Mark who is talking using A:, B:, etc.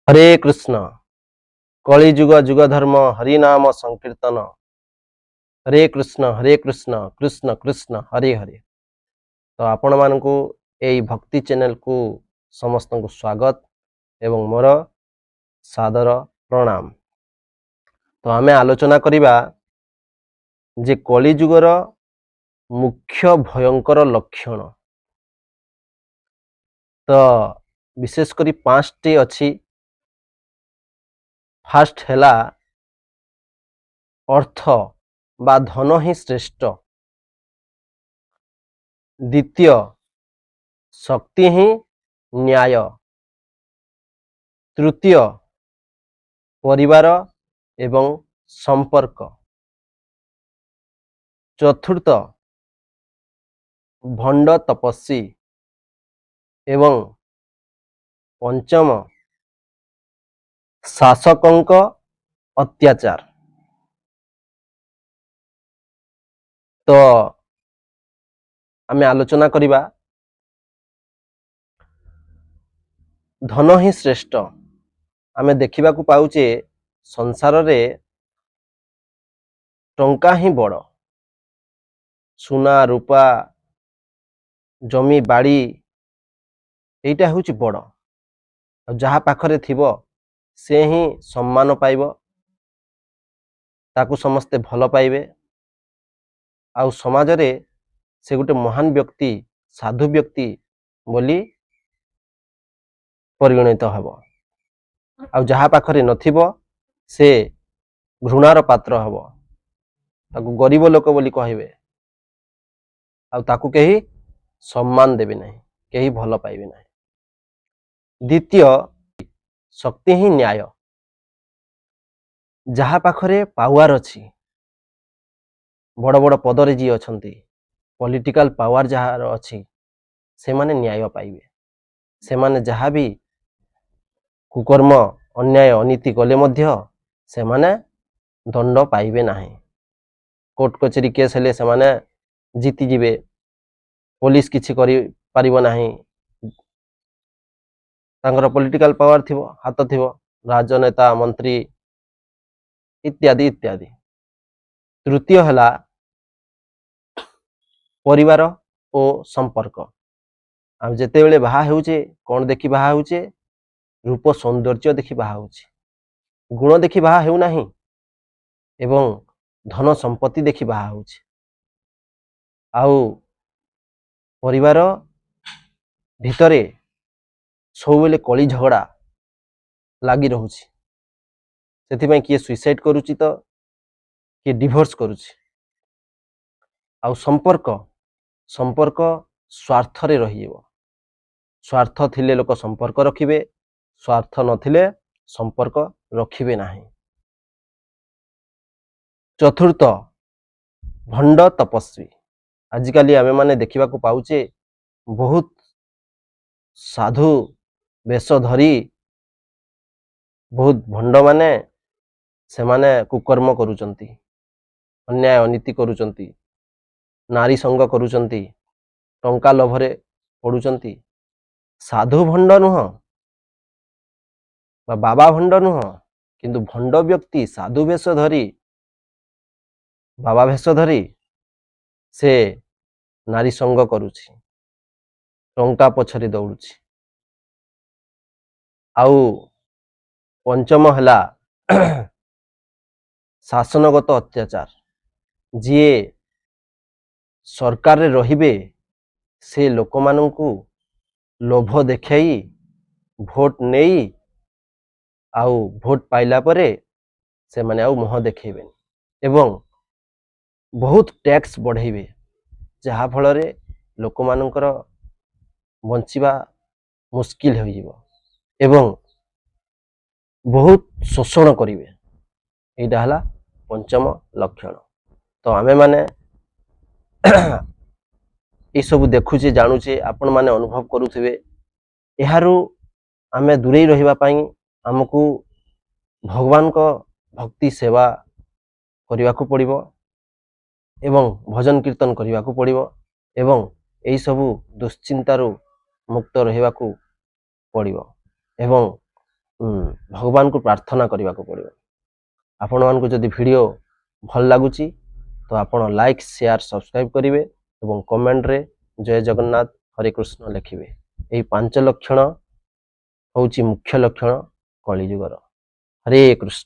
A: ହରେ କୃଷ୍ଣ। କଳିଯୁଗ ଯୁଗ ଧର୍ମ ହରିନାମ ସଂକୀର୍ତ୍ତନ। ହରେ କୃଷ୍ଣ ହରେ କୃଷ୍ଣ କୃଷ୍ଣ କୃଷ୍ଣ ହରେ ହରେ। ତ ଆପଣମାନଙ୍କୁ ଏଇ ଭକ୍ତି ଚ୍ୟାନେଲକୁ ସମସ୍ତଙ୍କୁ ସ୍ୱାଗତ ଏବଂ ମୋର ସାଦର ପ୍ରଣାମ। ତ ଆମେ ଆଲୋଚନା କରିବା ଯେ କଳିଯୁଗର ମୁଖ୍ୟ ଭୟଙ୍କର ଲକ୍ଷଣ। ତ ବିଶେଷ କରି 5ଟି ଅଛି। ଫାଷ୍ଟ ହେଲା ଅର୍ଥ ବା ଧନ ହିଁ ଶ୍ରେଷ୍ଠ। ଦ୍ୱିତୀୟ, ଶକ୍ତି ହିଁ ନ୍ୟାୟ। ତୃତୀୟ, ପରିବାର ଏବଂ ସମ୍ପର୍କ। ଚତୁର୍ଥ, ଭଣ୍ଡ ତପସ୍ୱୀ ଏବଂ ପଞ୍ଚମ, ଶାସକଙ୍କ ଅତ୍ୟାଚାର। ତ ଆମେ ଆଲୋଚନା କରିବା ଧନ ହିଁ ଶ୍ରେଷ୍ଠ। ଆମେ ଦେଖିବାକୁ ପାଉଛେ ସଂସାରରେ ଟଙ୍କା ହିଁ ବଡ଼। ସୁନା ରୂପା ଜମି ବାଡ଼ି ଏଇଟା ହେଉଛି ବଡ଼। ଆଉ ଯାହା ପାଖରେ ଥିବ ସେ ହିଁ ସମ୍ମାନ ପାଇବ, ତାକୁ ସମସ୍ତେ ଭଲ ପାଇବେ, ଆଉ ସମାଜରେ ସେ ଗୋଟେ ମହାନ ବ୍ୟକ୍ତି, ସାଧୁ ବ୍ୟକ୍ତି ବୋଲି ପରିଗଣିତ ହେବ। ଆଉ ଯାହା ପାଖରେ ନଥିବ ସେ ଘୃଣାର ପାତ୍ର ହେବ, ତାକୁ ଗରିବ ଲୋକ ବୋଲି କହିବେ, ଆଉ ତାକୁ କେହି ସମ୍ମାନ ଦେବେ ନାହିଁ, କେହି ଭଲ ପାଇବେ ନାହିଁ। ଦ୍ୱିତୀୟ, ଶକ୍ତି ହିଁ ନ୍ୟାୟ। ଯାହା ପାଖରେ ପାୱାର ଅଛି, ବଡ଼ ବଡ଼ ପଦରେ ଯିଏ ଅଛନ୍ତି, ପଲିଟିକାଲ ପାୱାର ଯାହାର ଅଛି, ସେମାନେ ନ୍ୟାୟ ପାଇବେ। ସେମାନେ ଯାହା ବି କୁକର୍ମ, ଅନ୍ୟାୟ, ଅନୀତି କଲେ ମଧ୍ୟ ସେମାନେ ଦଣ୍ଡ ପାଇବେ ନାହିଁ। କୋର୍ଟ କଚେରୀ କେସ୍ ହେଲେ ସେମାନେ ଜିତିଯିବେ, ପୋଲିସ କିଛି କରିପାରିବ ନାହିଁ। ତାଙ୍କର ପଲିଟିକାଲ ପାୱାର ଥିବ, ହାତ ଥିବ, ରାଜନେତା, ମନ୍ତ୍ରୀ ଇତ୍ୟାଦି ଇତ୍ୟାଦି। ତୃତୀୟ ହେଲା ପରିବାର ଓ ସମ୍ପର୍କ। ଆମେ ଯେତେବେଳେ ବାହା ହେଉଛେ, କ'ଣ ଦେଖି ବାହା ହେଉଛେ? ରୂପ ସୌନ୍ଦର୍ଯ୍ୟ ଦେଖି ବାହା ହେଉଛି, ଗୁଣ ଦେଖି ବାହା ହେଉନାହିଁ, ଏବଂ ଧନ ସମ୍ପତ୍ତି ଦେଖି ବାହା ହେଉଛି। ଆଉ ପରିବାର ଭିତରେ ସବୁବେଳେ କଳି ଝଗଡ଼ା ଲାଗି ରହୁଛି। ସେଥିପାଇଁ କିଏ ସୁଇସାଇଡ୍ କରୁଛି ତ କିଏ ଡିଭୋର୍ସ କରୁଛି। ଆଉ ସମ୍ପର୍କ ସ୍ୱାର୍ଥରେ ରହିଯିବ। ସ୍ୱାର୍ଥ ଥିଲେ ଲୋକ ସମ୍ପର୍କ ରଖିବେ, ସ୍ୱାର୍ଥ ନଥିଲେ ସମ୍ପର୍କ ରଖିବେ ନାହିଁ। ଚତୁର୍ଥ, ଭଣ୍ଡ ତପସ୍ୱୀ। ଆଜିକାଲି ଆମେମାନେ ଦେଖିବାକୁ ପାଉଛେ ବହୁତ ସାଧୁ ବେଶ ଧରି ବହୁତ ଭଣ୍ଡମାନେ ସେମାନେ କୁକର୍ମ କରୁଛନ୍ତି, ଅନ୍ୟାୟ ଅନୀତି କରୁଛନ୍ତି, ନାରୀ ସଙ୍ଗ କରୁଛନ୍ତି, ଟଙ୍କା ଲୋଭରେ ପଡ଼ୁଛନ୍ତି। ସାଧୁ ଭଣ୍ଡ ନୁହଁ ବା ବାବା ଭଣ୍ଡ ନୁହଁ, କିନ୍ତୁ ଭଣ୍ଡ ବ୍ୟକ୍ତି ସାଧୁ ବେଶ ଧରି, ବାବା ବେଶ ଧରି ସେ ନାରୀ ସଙ୍ଗ କରୁଛି, ଟଙ୍କା ପଛରେ ଦୌଡୁଛି। ଆଉ ପଞ୍ଚମ ହେଲା ଶାସନଗତ ଅତ୍ୟାଚାର। ଯିଏ ସରକାରରେ ରହିବେ ସେ ଲୋକମାନଙ୍କୁ ଲୋଭ ଦେଖାଇ ଭୋଟ ନେଇ, ଆଉ ଭୋଟ ପାଇଲା ପରେ ସେମାନେ ଆଉ ମୁହଁ ଦେଖେଇବେନି ଏବଂ ବହୁତ ଟ୍ୟାକ୍ସ ବଢ଼େଇବେ, ଯାହାଫଳରେ ଲୋକମାନଙ୍କର ବଞ୍ଚିବା ମୁସ୍କିଲ ହୋଇଯିବ ଏବଂ ବହୁତ ଶୋଷଣ କରିବେ। ଏଇଟା ହେଲା ପଞ୍ଚମ ଲକ୍ଷଣ। ତ ଆମେମାନେ ଏସବୁ ଦେଖୁଛେ, ଜାଣୁଛେ, ଆପଣମାନେ ଅନୁଭବ କରୁଥିବେ। ଏହାରୁ ଆମେ ଦୂରେଇ ରହିବା ପାଇଁ ଆମକୁ ଭଗବାନଙ୍କ ଭକ୍ତି ସେବା କରିବାକୁ ପଡ଼ିବ ଏବଂ ଭଜନ କୀର୍ତ୍ତନ କରିବାକୁ ପଡ଼ିବ ଏବଂ ଏହିସବୁ ଦୁଶ୍ଚିନ୍ତାରୁ ମୁକ୍ତ ରହିବାକୁ ପଡ଼ିବ ଏବଂ ଭଗବାନଙ୍କୁ ପ୍ରାର୍ଥନା କରିବାକୁ ପଡ଼ିବ। ଆପଣମାନଙ୍କୁ ଯଦି ଭିଡ଼ିଓ ଭଲ ଲାଗୁଛି ତ ଆପଣ ଲାଇକ୍, ସେୟାର, ସବସ୍କ୍ରାଇବ୍ କରିବେ ଏବଂ କମେଣ୍ଟରେ ଜୟ ଜଗନ୍ନାଥ, ହରେ କୃଷ୍ଣ ଲେଖିବେ। ଏହି 5 ଲକ୍ଷଣ ହେଉଛି ମୁଖ୍ୟ ଲକ୍ଷଣ କଳିଯୁଗର। ହରେ କୃଷ୍ଣ।